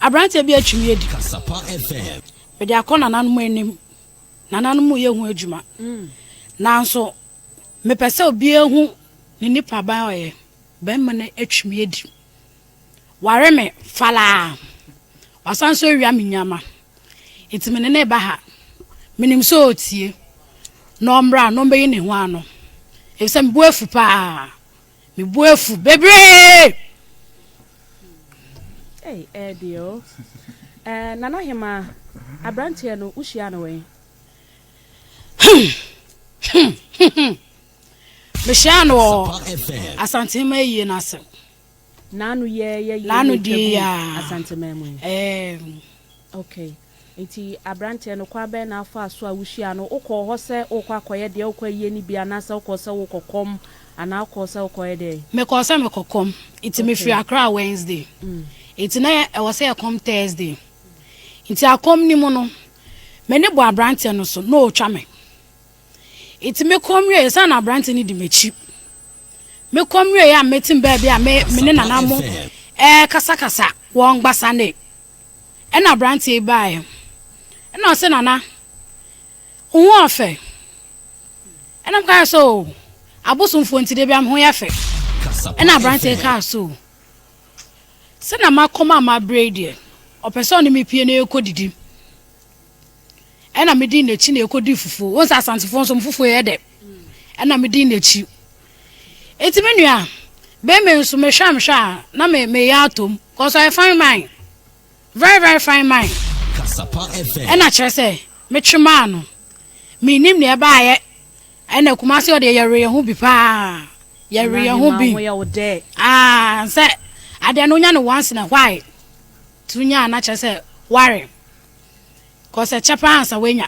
Aberanteɛ bi atwi me adi. Mede akɔ nananom anim. Nananom reyɛ ho adwuma. Nanso mepɛ sɛ obiara hu ne nipaban a ɔyɛ. Barima no atwi me adi. Ware me falaa. Wasan nso awia me nneɛma. Nti me ne no reba ha. Menim sɛ ɔretie. Na ɔmmra na ɔmmɛyi ne ho ano. Efisɛ me bo afu paa. Me bo afu bebree. Ei, ɛyɛ deɛ o. Eh, Nana Hemaa, aberanteɛ no, wohyiaa no wɛn? Mehyiaa no wɔ Asantehema ayie no ase. N'ano yɛ yɛ yie N'ano na ɛtwa die gu aa. Asanteman mu yi. Ɛɛm. Okay. Nti aberanteɛ no, kwan bɛn na afaa so a wohyiaa no? Wokɔɔ hɔ sɛ worekɔ akɔyɛ deɛ wokɔ ayie no bi anaasɛ wokɔɔ sɛ worekɔ kɔm anaa wokɔɔ sɛ wokɔyɛ dɛn? Mekɔɔ sɛ mekɔ kɔm. Nti mefiri Okay. Accra Wednesday. Nti na ɛwɔ sɛ yɛkɔm Thursday. Nti akɔm no mu no, m'ani bɔɔ aberanteɛ no so na ɔretwa me. Nti mekɔm wieeɛ, ɛsiane na aberanteɛ no di m'akyi. Mekɔm wieeɛ a metem baabi a me me ne Nana mo ɛrekasakasa wɔ Ngbasane. Ɛna aberanteɛ yi baeɛ. Ɛna ɔse Nana, wo ho ɔfɛ. Ɛna mekae sɛ o, abosomfoɔ nti da biara me ho yɛ fɛ. Ɛna aberanteɛ yi kaa sɛ o, sɛnea makɔm a mabrɛ yi deɛ, ɔpɛ sɛ ɔne me pie na yɛkɔdidi. Ɛna medii n'akyi na yɛkɔdii fufuo. Wohu sɛ Asantefoɔ nso, mo fufuo yɛ dɛ. Ɛna medii n'akyi. Enti me nua, bɛrima yi nso mehwɛ a mehwɛ a na me meyɛ atom. Cause ɔyɛ fine man. Very very fine man. Ɛna kyerɛ sɛ metwe maa no. Mennim nea ɛbaeɛ. Ɛna Kumasi hɔ deɛ yɛwe yɛn ho bi paa. Yɛwe yɛn ho bi. Ah, sɛ adeɛ no wonya no once in a while. Tu nya a na kyerɛ sɛ ware. Cause ɛkyɛ paa ansa woanya.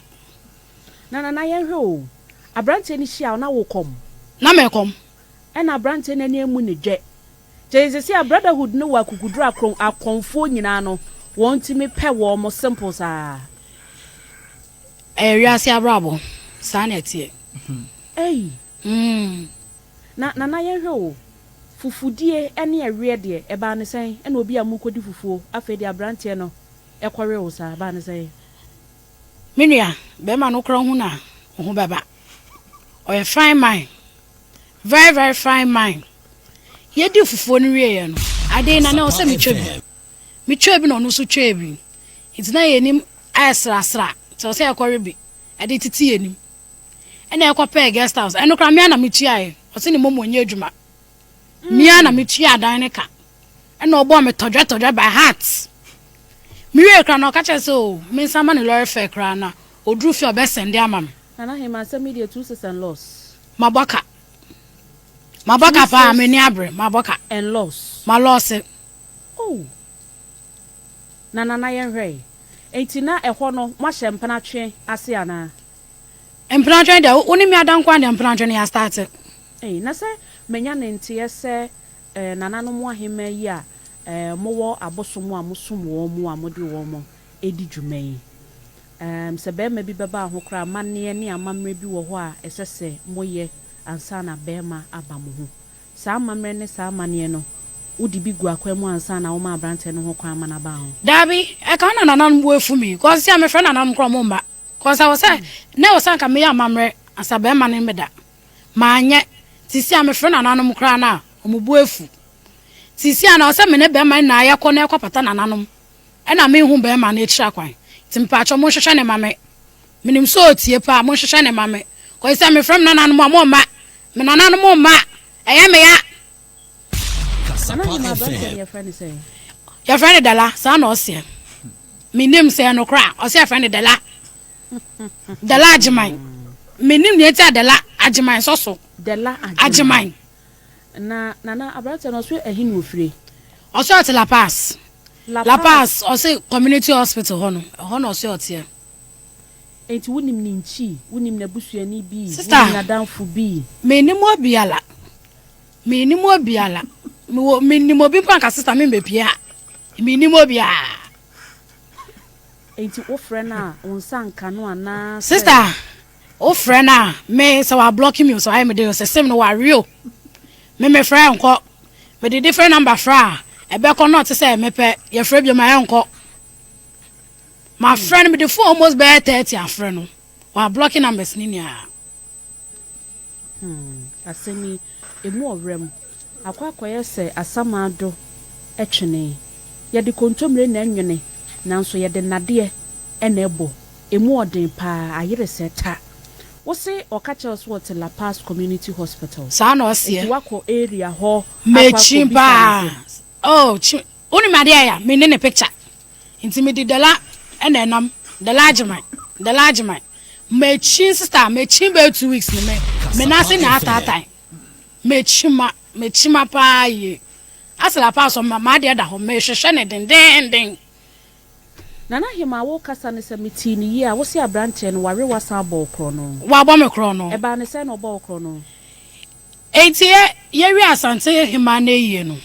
Na Nana yɛnhwɛ o, abranteɛ no hyia wo na wo kɔm? Na me kɔm. Ɛna abranteɛ no ani amu ne dwɛ. Kyɛ sɛsei a brotherhood no wɔ akukuduro akron akɔmfoɔ nyinaa no wɔn tumi pɛ wɔn simple saa. Ɛyɛ wiase abrabɔ saa na ɛteɛ. Ei. Mm. Na Nana yɛnhwɛ o, fufudie ɛne ɛweɛ deɛ ɛbaa ne sɛn? Ɛna obi a mokɔdi fufuo afei deɛ abranteɛ no ɛkɔwe wo saa, ɛbaa ne sɛn? Me nua bɛɛma no kora hu no a wo ho bɛba. Ɔyɛ fine man. Very very fine man. Yɛdi fufuo no wieɛ no, ade na na ɛwɔ sɛ metwa bi. Metwaa bi na ɔno nso twaa bi. Nti na yɛn anim ayɛ srasra. Nti ɛwɔ sɛ yɛkɔwe bi de tete yɛn anim. Ɛna yɛkɔpɛɛ guest house. Ɛno koraa me ara na metuaeɛ. Ɔse ne momo nyɛ adwuma. Me ara na metua dan no ka. Ɛna ɔbɔɔ me tɔdwɛ tɔdwɛ by heart. Mewie koraa na ɔka kyerɛ sɛ o mensan ma no lorry fare koraa na ɔduru fie a ɔbɛsɛnde ama me. Nana Hema asɛm yi deɛ two six and loss. Mabɔ ka. Mabɔ ka paa m'ani abere mabɔ ka. And loss. Ma lɔɔse. Oh. Na Nana yɛnhwɛ e. Enti na ɛhɔ no moahyɛ mpena twe ase anaa? Mpena twe deɛ wo ne me ada nko ara deɛ mpena twe no yɛastarte. Ei na sɛ manya ne nteɛ sɛ eh nananom ahemmaa yi a eh mowɔ abosom a mosom wɔn mu a mode wɔn di dwuma yi. Erm sɛ barima bi bɛba ho koraa amanneɛ ne amammerɛ bi wɔ hɔ a ɛsɛ sɛ moyɛ ansa na barima aba mo ho. Saa amammerɛ ne saa amanneɛ no wode bi gu akwan mu ansa na woma aberanteɛ no ho kwan ma no aba ho? Daabi, ɛka ho na nananom bo afu me cause sɛ mefrɛ nananom koraa ɔmo mma cause ɛwɔ sɛ na ɛwɔ sɛ anka meyɛ amammerɛ ansa barima no mmɛda. Manyɛ. Nti seesei a mefrɛ nananom koraa no a, wɔn bo afu. Nti seesei a na ɛwɔ sɛ me ne bɛrima no nyinaa yɛkɔ na yɛkɔpata nananom. Ɛna menhu bɛrima no akyiri akwan. Nti mepaakyɛw monhwehwɛ no mma me. Menim sɛ ɔtie paa, monhwehwɛ no mma me. Kɔsi sɛ mefrɛ me nananom a, wɔmma. Me nananom mma. Ɛyɛ me ya. Nana Hema, aberanteɛ no yɛfrɛ no sɛn? Yɛfrɛ no Dala, saa na ɔseɛ. Mennim sɛ ɛyɛ nokorɛ a, ɔse yɛfrɛ no Dala. Dela Agyeman. Menim nea enti a Dela Agyeman sɔ so. Dela Agyeman. Na Nana aberanteɛ no ɔso ɛhe na ofire? Ɔse ɔte La Paz. La Paz ɔse community hospital hɔ no ɛhɔ na ɔse ɔteɛ. Enti wonim ne nkyi? Wonim n'abusuani bi? Wonim n'adamfo bi? Sister, mennim obiara. Mennim obiara. Mewɔ menim obi mpo anka sister membepie ha. Mennim obiara. Enti wo frɛ no a wo nsa nka no anaa sɛ. Sister wo frɛ no a me sɛ wa block me o sɛ wayɛ me den o sɛ sim no wawe o me me frɛ nkɔ me de different number frɛ a ɛbɛkɔ na ɔte sɛ mepɛ yɛfrɛ biom a ɛnkɔ. Mafrɛ no, mede phone almost bɛyɛ 30 afrɛ no. Wablɔke numbers no nyinaa. Hmm, asɛm yi, emu ɔwerɛm. Akɔ akɔyɛ sɛ asamando twene. Yɛde kontommire na ɛnwene, nanso yɛde nnadeɛ na ɛbɔ. Emu ɔden paa, ayere sɛ ta. Wo se ɔka kyerɛ wo sɛ ɔte La Paz Community Hospital. Saa na ɔseɛ. Nti woakɔ area hɔ akɔ Mekyi akɔbisa no paa. sɛ. Oh, kyi, wonim adeɛ a ɛyɛ a, menni ne picture. Nti mede Dela na ɛnam, Dela Agyeman, Dela Agyeman. Mekyi sister, mekyi bɛyɛ 2 weeks ni me nan ase nyinaa ataatae. Mekyi ma, mekyi ma paa yie. Asɛ La Paz ma m'adeɛ da hɔ, mehwehwɛ ne dendenden. Nana Hemaa, wo kasa no sɛ metee no yie a, wo se aberanteɛ no wawe wo asan abɔ wo korɔno. Wabɔ me korɔno. Ɛbaa ne sɛn na ɔbɔɔ wo korɔno? Enti yɛ yɛwie Asante Hemaa no ayie no,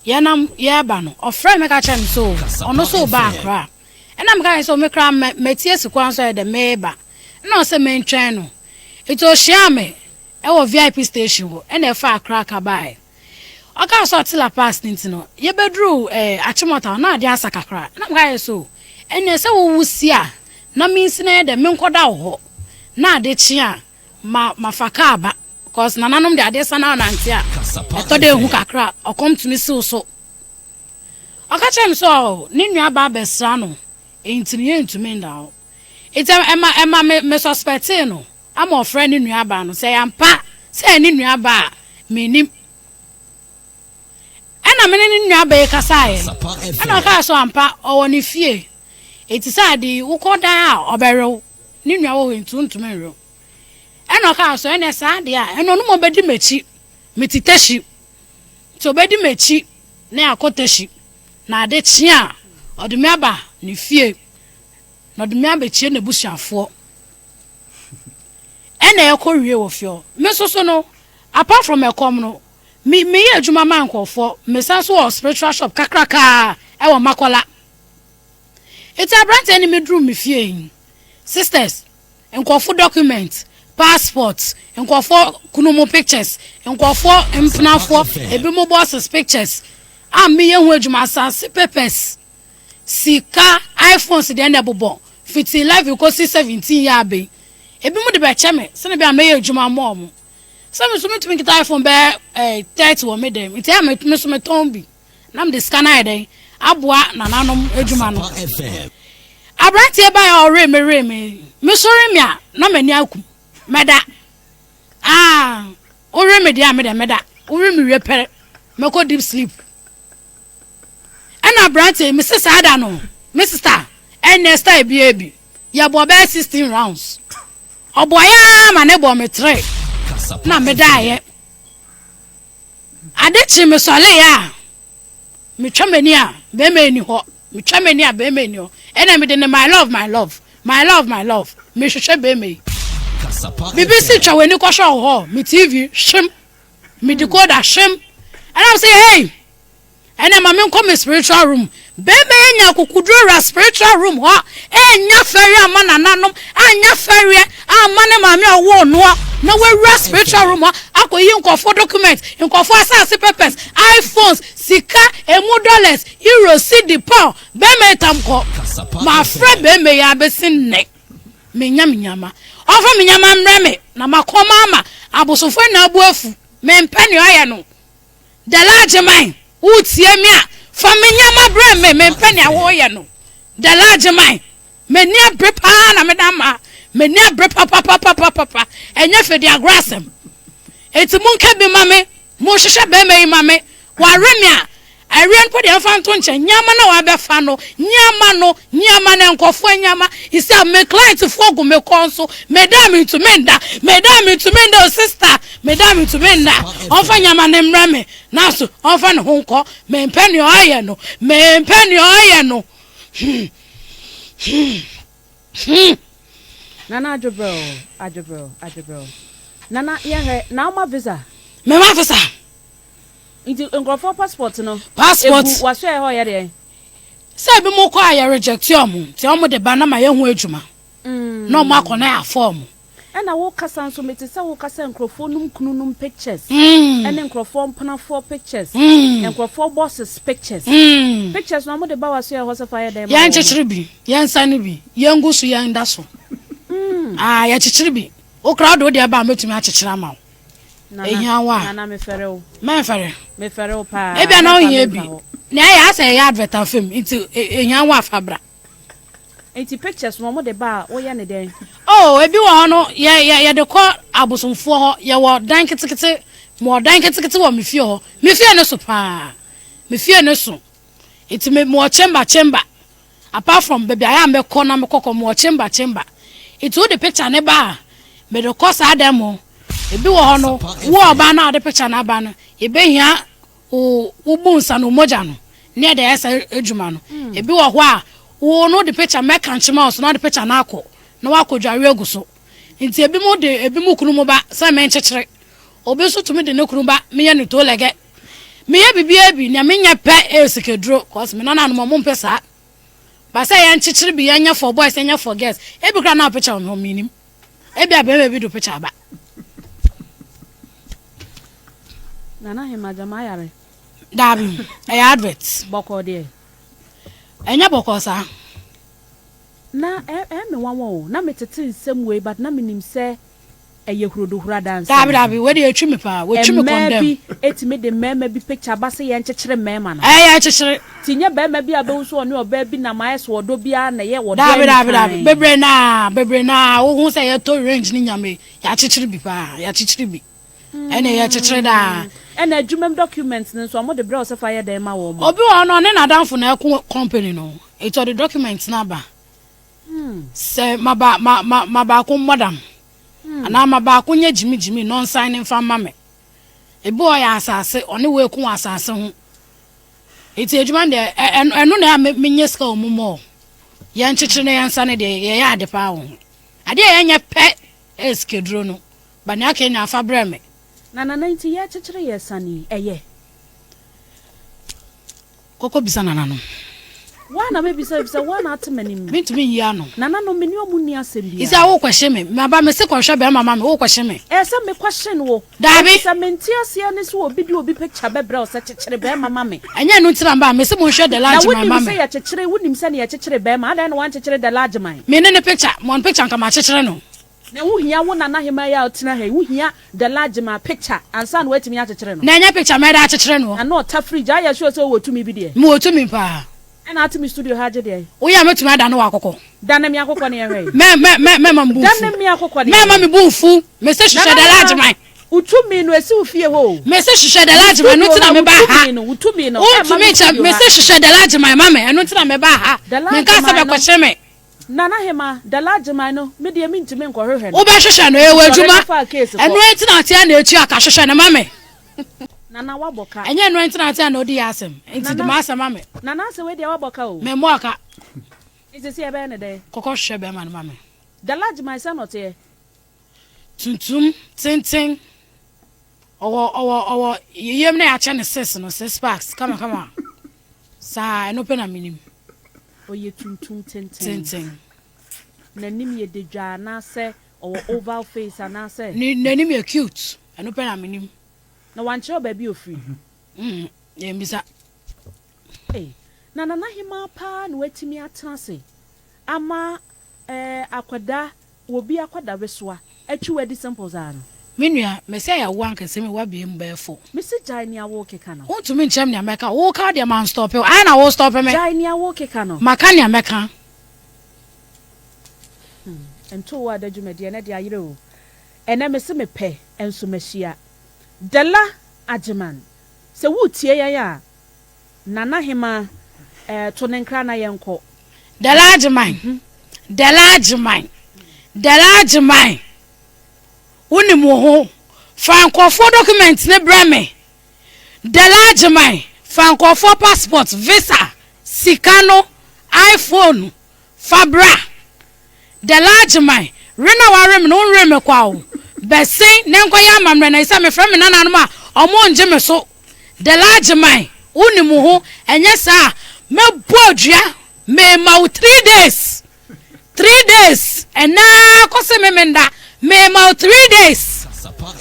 yɛnam yɛreba no, ɔfrɛɛ me ka kyerɛɛ me sɛ o, ɔno nso reba Accra. Ɛna meka kyerɛɛ no sɛ o, me koraa mɛ mati asi kwan so ayɛ dɛ mereba. Ɛna ɔsɛ mentwɛn no. Enti ɔhyiaa me wɔ VIP station hɔ ɛna ɛfaa Accra ka baeɛ. Ɔkaa sɛ ɔte La Paz no nti no, yɛbɛduruu eh, Achimota hɔ na adeɛ asa kakra. Ɛna meka kyerɛɛ no sɛ o, ɛnneɛ sɛ wowo si a, na mensi na ɛyɛ dɛ menkɔda wo hɔ. Na ade kye a, ma mafa kaa ba. Cause nananom de adeɛ sa na ɔnante a, ɛtɔ da ehu kakra, ɔkɔm tumi siw so. Ɔka kyerɛɛ me sɛ oh, ne nua ba abɛsra no, enti no yɛntumi nda hɔ. Enti ɛma ɛma me me suspectee no ama ɔfrɛ ne nua ba no sɛ ɛyɛ ampa sɛ ɛyɛ ne nua ba a, mennim. Ɛna me ne ne nua ba yi kasaeɛ no, ɛna ɔkaa sɛ ampa ɔwɔ ne fie, enti sɛ ade yi wokɔ dan a ɔbɛwe wo, ne nua wɔ hɔ nti wontumi nwe wo. Ɛna ɔkaa sɛ ɛnɛ saa deɛ a, ɛna ɔno mmom bɛdi m'akyi, mete Teshie, nti ɔbɛdi m'akyi na yɛakɔ Teshie, na ade kye a, ɔde me aba ne fie, na ɔde me abɛkyie n'abusuafoɔ. Ɛna ɛkɔ wie wɔ fie hɔ. Me nso so no, apart from ɛkɔm no, me meyɛ adwuma ma nkurɔfoɔ, mesan so wɔ spiritual shop kakrakaa ɛwɔ Makola. Nti aberanteɛ ne me duru me fie yi, sisters, nkurɔfo document, passport, nkurɔfoɔ kunu mu pictures, nkurɔfoɔ mpenafoɔ, ebi mo bosses pictures a meyɛ ho adwuma, asase papers, sika, iPhones deɛ na ɛbobɔ fiti 11 kɔsi 17 yɛ abɛn. Ebi mo de bɛkyɛ me sɛnɛ bi a mɛyɛ adwuma ama ɔmo. Sɛ me nso metumi nkita iPhone bɛyɛ 30 wɔ me dɛm, nti ɛyɛ me nso metɔn bi na mede sika no ayɛ dɛn aboa nananom adwuma no. Aberanteɛ baeɛ a ɔwee me wee me, mesɔre me a na m'ani akum, mɛda. Ah, wowe me deɛ a me deɛ mɛda, wowe me wie pɛ mɛkɔ deep sleep. Ɛna aberanteɛ yi mese saa da no, me sister, ɛnɛ style biara bi, yɛbɔ bɛyɛ 16 rounds. Ɔbɔeɛ ara ma ne bɔ me tere na medaeɛ. Ade kye mesɔreeɛ a, metwa m'ani a bɛrima nni hɔ. Metwa m'ani a bɛrima nni hɔ. Ɛna mede ne my love, my love, my love, my love, mehwehwɛ bɛrima yi. Biribi si twa w'ani kɔhwɛ wɔ hɔ, me TV hwem, me decoder hwem. Ɛna me sɛ hey, ɛna ma menkɔ me spiritual room. Bɛrima yi anya akokoduro wura spiritual room hɔ, ɛnya fɛreɛ ama nananom, anya fɛreɛ ama ne maame a ɔwoo noɔ, na wawura spiritual room hɔ akɔyi nkɔfoɔ document, nkɔfoɔ asase papers, iPhones, sika, emu dollars, euro, cedi, pound. Bɛrima yi tam kɔ. Mafrɛ bɛrima yi abɛsi nnɛ. Menya me nyama. Ɔmfa me nyama mmrɛ me na makɔma ama abosomfoɔ nyinaa bo afu. Mempɛ nea ɔyɛ no. Dela Agyeman, woretie me a, fa me nneɛma brɛ me, mempɛ nea woreyɛ no. Dela Agyeman, m'ani abere paa na meda ma, m'ani abere papapapapapa, ɛnyɛ fɛ di agorɔ asɛm. Enti monka bi ma me, monhwehwɛ bɛrima yi ma me, wawe me a, ɛweɛ mpo deɛ mfa nto nkyɛn, nneɛma na wabɛfa no, nneɛma no, nneɛma no, nkɔfoɔ nneɛma, isɛ me clientfoɔ gu me kɔn so, meda a mentumi nda, meda a mentumi nda o sister, meda a mentumi nda, ɔmfa nneɛma no mmrɛ me, nanso ɔmfa ne ho nkɔ, mempɛ nea ɔyɛ no, mempɛ nea ɔyɛ no. Nana Adwobrɛw, Adwobrɛw, Adwobrɛw. Nana yɛhwɛ, na woma visa? Mema visa. Nti nkurɔfoɔ passport no, Passport. egu w'asoɛeɛ hɔ yɛ deɛn? Sɛ ebi mo kɔ a yɛ reject ɔmo, nti ɔmo de ba na ma yɛ ho adwuma, na ɔmo akɔ na yɛ afɔ ɔmo. Ɛna wo kasa nso mete sɛ wo kasa nkurɔfoɔ nom kunu nom pictures ɛne nkurɔfoɔ mpenafoɔ pictures nkurɔfoɔ bosses pictures pictures na wɔn de ba w'aso yɛ hɔ sɛ fa yɛ dɛn ma Yɛn wɔn. kyekyere bi, yɛn sane bi, yɛn gu so, yɛn da so. Ah, yɛkyekyere bi. Wo koraa wode wo deɛ ba a mɛtumi akyekyere ama wo. Nana, Ehia wo a. Nana mefɛre wo. Mɛnfɛre. Mefɛre wo paa. Ebia na Mɛmfa wohia memfa bi. hɔ. Nea ɛyɛ asɛ ɛyɛ advert afam nti ehia wo a fa bra. Nti pictures no wɔn de ba a woyɛ ne dɛn? Oh, ebi wɔ hɔ no yɛ yɛ yɛde kɔ abosomfoɔ hɔ. Yɛwɔ dan ketekete, mewɔ dan ketekete wɔ me fie hɔ. Me fie no so paa. Me fie no so. Nti me mewɔ chamber chamber. Apart from baabi a yɛ a mɛkɔ na mekɔ kɔ mewɔ chamber chamber. Nti wode picture no ba a, mede kɔ saa dan mu. Ebi wɔ hɔ no, wo ɔbaa no a wode picture no aba no, yɛbɛhia wo wo bu nsa no, wo mogya no, ne yɛde ayɛ saa adwuma no. Ebi wɔ hɔ a, wo no wode picture mɛka nkyema wo so na wode picture no akɔ na woakɔ dware agu so. Nti ebinom de ebinom kunu mo ba sɛ menkyekyere. Obi nso tumi de ne kunu ba meyɛ no toolɛgɛ. Meyɛ biribiara bi, nea menyɛ pɛ yɛ sikaduro cause me nananom ɔmo mpɛ saa. But sɛ yɛnkyekyere bi, yɛnyɛ for boys, yɛnyɛ for girls, ebi koraa na picture wɔ me hɔ mennim. Ebia barima bi de picture aba. Nana Hema gyama ayare. Daabi, ɛyɛ advert. Bɔkɔɔ deɛ. Ɛnyɛ bɔkɔɔ saa. Na ɛyɛ me nwanwa o, na metete nsɛm wei but na menim sɛ ɛyɛ hurodohuro adansɛm. Daabi daabi, wei deɛ ɛtwi me paa, wɔtwi me Mmaa kɔndɛm. bi tumi de mmarima bi picture ba sɛ yɛnkyekyere mmarima no. Ɛyɛ yɛkyekyere. Nti nyɛ barima bi a bɛhu sɛ ɔne ɔbaa bi nam ayɛ sɛ ɔdɔ bi ara na ɛyɛ ɔdɔ Daabi daabi daabi, anikan. bebree naa bebree naa wohu sɛ yɛtɔ range ne nyame, yɛakyekyere bi paa, yɛakyekyere bi. Ɛne yɛkyekyere daa. Ɛna adwuma mu documents no nso wɔde brɛ wo sɛ fa yɛ dɛn ma wɔn? Obi wɔ hɔ no ɔne n'adamfo na ɛko company no, nti ɔde documents no aba. Sɛ ma ba ma ma ma baako mmɔ dam anaa ma baako nyɛ gyimi gyimi na ɔnsan ne mfa mma me. Ebi wɔ hɔ yɛ asase, ɔne wo eko wɔ asase ho. Nti adwuma no deɛ ɛno na ɛyɛ a menyɛ sika wɔ mu mɔ. Yɛnkyekyere na yɛnsane deɛ yɛyɛ ade paa wɔ ho. Adeɛ a yɛnyɛ pɛ ɛyɛ sikaduro no. Ba nea aka nyinaa fa brɛ me. Na nana nti yɛkyekyere yɛ sane yi ɛyɛ. Kɔkɔ bisa nananom. Woa na mɛbisa efisɛ woa na ate m'anim. Mentumi nyi ano. Nananom me ne ɔmo nni asɛm biara. Isa wokɔhye me. Maba mese kɔhwɛ bɛrima ma me wokɔhye me. Ɛyɛ sɛ mekɔhye no o. Daabi. Efisɛ mente aseɛ ne sɛ obi de obi picture bɛbrɛ wo sɛ kyekyere bɛrima ma me. Ɛnyɛ ɛno nti na mebaa mese monhwɛ The Na Large Man wonim ma sɛ me. yɛkyekyere wonim sɛnea yɛkyekyere bɛrima adɛn na woankyekyere The Large Man. Me ne ne picture mɔ ne picture nka makyekyere no. Na wo hia wo nana hemaa yi a ɔtena ha yi, wo hia the large ma picture ansa na watumi akyekyere no. Na ɛnyɛ picture mɛda akyekyere noɔ. Na na ɔta fridge, ayɛ sure sɛ wowɔ tumi bi deɛ. Mewɔ tumi paa. Ɛna ate me studio ha agye deɛ. Woyɛ a mɛtumi adane wo akokɔ. Dane me akokɔ ne yɛnhwɛ yi. Mɛ mɛ mɛ mɛma me bo nfu. Dane me akokɔ ne yɛnhwɛ. Mɛma me bo nfu. Mese hwehwɛ Nana the large hemaa, man. wo tumi no esi wo fie hɔ o. Mese hwehwɛ the Me large man, ɛno studio nti na ha, wo mebaa ha. tumi no, wo tumi no, ɛmma Wontumi me nkyɛ, studio ha. mese hwehwɛ the large man ma me, ɛno nti na mebaa ha. The large Menkaa sɛ man no. bɛkɔhye me. Nana Hemaa, Dala Agyeman no, me deɛ mentumi nkɔhwehwɛ no. Wobɛhwehwɛ no, ɛyɛ Sɔre w'adwuma. na fa case kɔ. Ɛno nti na ɔte a na etua ka, hwehwɛ no ma me. Nana woabɔ ka. Ɛnyɛ ɛno nti na ɔte a na odi yɛ asɛm, nti de Nana, m'asɛm ma me. Nana asɛ wei deɛ woabɔ ka o. Memmɔɔ ka. Nti seesei yɛbɛyɛ no dɛn? Kɔkɔ hwehwɛ bɛrima no ma me. Dala Agyeman sɛn na ɔteɛ? Tuntum, tenten, ɔwɔ ɔwɔ ɔwɔ yam na yɛakyɛ no six no, six packs, kama kama. Saa, ɛno pɛ na menim. Ɔyɛ tuntum tenten. Tenten. N'anim yɛ dedwaa anaasɛ ɔwɔ oval face anaasɛ. Ne n'anim yɛ cute, ɛno pɛ na menim. Na wankyerɛ wo baabi a ɔfiri? Mm, yɛmmisa. Ei, na Nana Hemaa paa na watumi atena ase ama eh, akwadaa Obi akɔda wesoa atwi wadi simple saa no. Me nua, mese ɛyɛ wo ankasa mu wabue mu bɛyɛ fo. Mese gyae nea worekeka no. Wontumi nkyerɛ me nea mɛka, woka wo deɛ manstɔpe wo, ayɛ na wostɔpe me. Gyae nea worekeka no. Maka nea mɛka. Hmm, ntoo wo ada dwumadie ɛnɛ deɛ ayerɛ o. Ɛnɛ mese mepɛ nso mahyia. Dela Agyeman, sɛ woretie yɛn a, Nana Hemaa, eh, to ne nkra na yɛnkɔ. Dela Agyeman, Dela Agyeman, Dela Agyeman, wonim wo ho, fa nkurɔfoɔ document no brɛ me. Dela Agyeman, fa nkurɔfoɔ passport, visa, sika no, iPhone, Fa bra. The large man, we na ware me no wonwere me kwa o. Bɛsen na nkɔyɛ amammerɛ na sɛ mefrɛ me nananom a ɔmo ngye me so. The large man, wonim wo ho, ɛnyɛ saa a mɛbɔ dua, mema wo three days, three days, ɛnɛ ara kɔse me menda, Mema wo 3 days,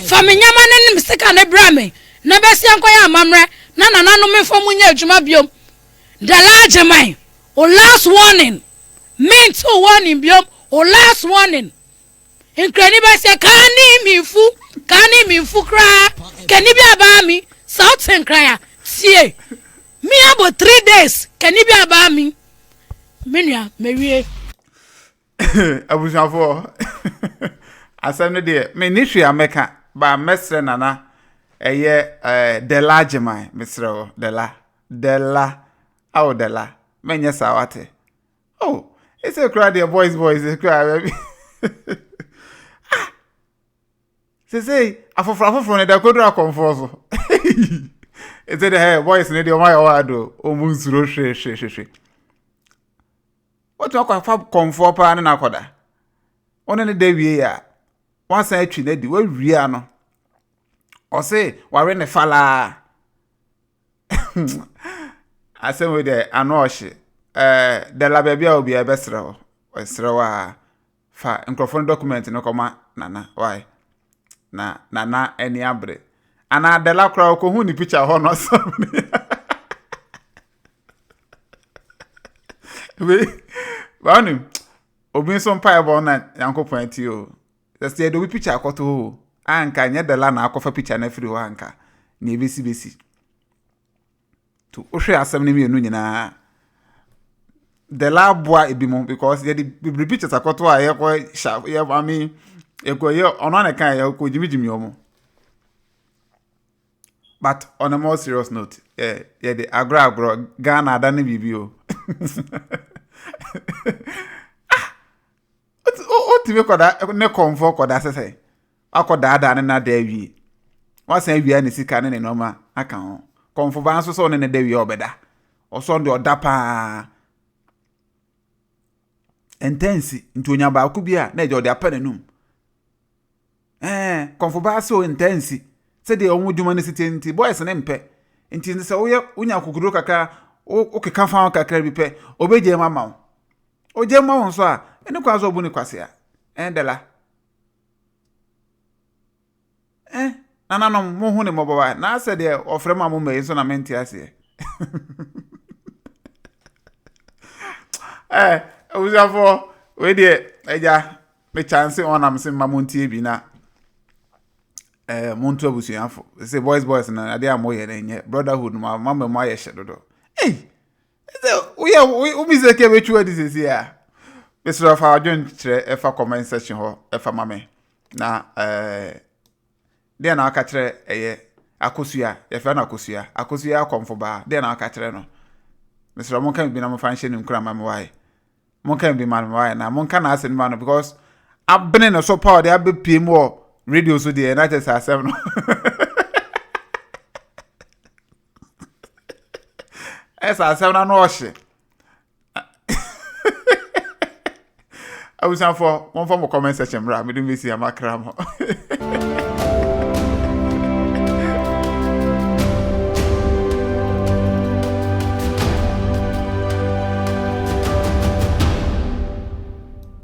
fa me nyama no ne me sika no brɛ me na bɛsia nkɔyɛ amammerɛ na nananom mfa mu nyɛ adwuma biom. Dela Agyeman, o last warning, mente o warning biom, o last warning. Nkrani bɛsɛ kaa ne mi nfu, kaa ne mi nfu koraa kani bi abaa mi sɛ wote Nkran a, tie mi abɔ 3 days kani bi abaa mi. Me nua, mewie. Abusuafoɔ, asɛm no deɛ, menni hwee a mɛka ba. Mɛsrɛ Nana, ɛyɛ Dela Agyeman, mesrɛ wo, Dela, Dela, awo Dela, mɛnyɛ saa, wate? Oh, ɛsɛ kura deɛ, boys boys kura baabi. Ah, sesei afoforɔ afoforɔ no da koduru akɔmfoɔ so. Ɛsɛ deɛ, hey, boys no deɛ, ɔmo ayɛ ɔwɔ ado, ɔmo nsuro hwee hwee hwee. Wotumi akɔfa kɔmfoɔ paa ne n'akɔda, wɔne ne da wie a, wasan atwi n'adi wawia no, ɔse ware ne falaa. Asɛm wei deɛ, ano ɔhye. Dela, baabi a obiara bɛsrɛ wo, ɔsrɛ wo a, fa nkurɔfoɔ no document no kɔma Nana why na Nana ani abere anaa Dela koraa ɔkɔhu ne picture hɔ no. Asɛm wei báwo obi nso mpaebɔ na Nyankopɔn ati o. Sɛ yɛde obi picture akɔto hɔ o, anka nyɛ Dela na akɔfa picture no afiri hɔ, anka nea ebesi besi to. Wohwɛ asɛm no mmienu nyinaa, Dela aboa ebi mo because yɛde bebree pictures akɔto a yɛkɔ hyɛ yɛ maame yɛkɔ yɛ ɔno ana kan yɛkɔ gyimigyimi wɔn. But on a more serious note, yɛde agorɔ agorɔ, Ghana ada ne biribi o. Ah, wotumi kɔda ne kɔnfoɔ kɔda sɛsɛ akɔ daadaa ne nada awie, wasan awia ne sika ne ne nneɛma aka ho. Kɔnfo baa nso sɛ ɔne ne da wie a, ɔbɛda ɔsɔn deɛ ɔda paa ntansi nti onya baako bi a na ɛgya ɔde apɛ n'anum. Kɔnfo baa sɛ ntansi sɛdeɛ wɔn dwuma no si tie nti boys ne mpɛ nti sɛ woyɛ wonya akokoduro kakra, wokeka fa ho kakra bi pɛ, obɛgye mu ama wo. Ogye mu ma wo nso a, ɛne kwan so ɔbu ne kwasea. Dela, nananom mo hu ne mmɔbɔ wa na asɛ deɛ ɔfrɛ ma mo mma yi nso na mente aseɛ. Abusuafoɔ, wei deɛ agya me chance ɔnam se mma mo ntie bi na monto abusuafo sɛ boys boys na adeɛ a moyɛ no nyɛ brotherhood no ma mama mu ayɛ hyɛ dodo. Ei, sɛ woyɛ wo mistake a bɛtwi adi sɛsi a, mesrɛ fa adwen kyerɛ ɛfa comment section hɔ ɛfa ma me. Na deɛ na aka kyerɛ ɛyɛ Akosua, yɛfrɛ no Akosua, Akosua akɔmfo baa, deɛ na aka kyerɛ no, mesrɛ monka bi na momfa nhyɛ ne nkura ma me wae. Monka bi ma no wae na monka n'asɛm ma no because abene no so pa ɔde abɛpie mu wɔ radio so deɛ, na kyerɛ sɛ asɛm no ɛsɛ asɛm no ano ɔhye. Abusuafoɔ, momfa mo comment section mmra. Mede mbɛsi amakra mo.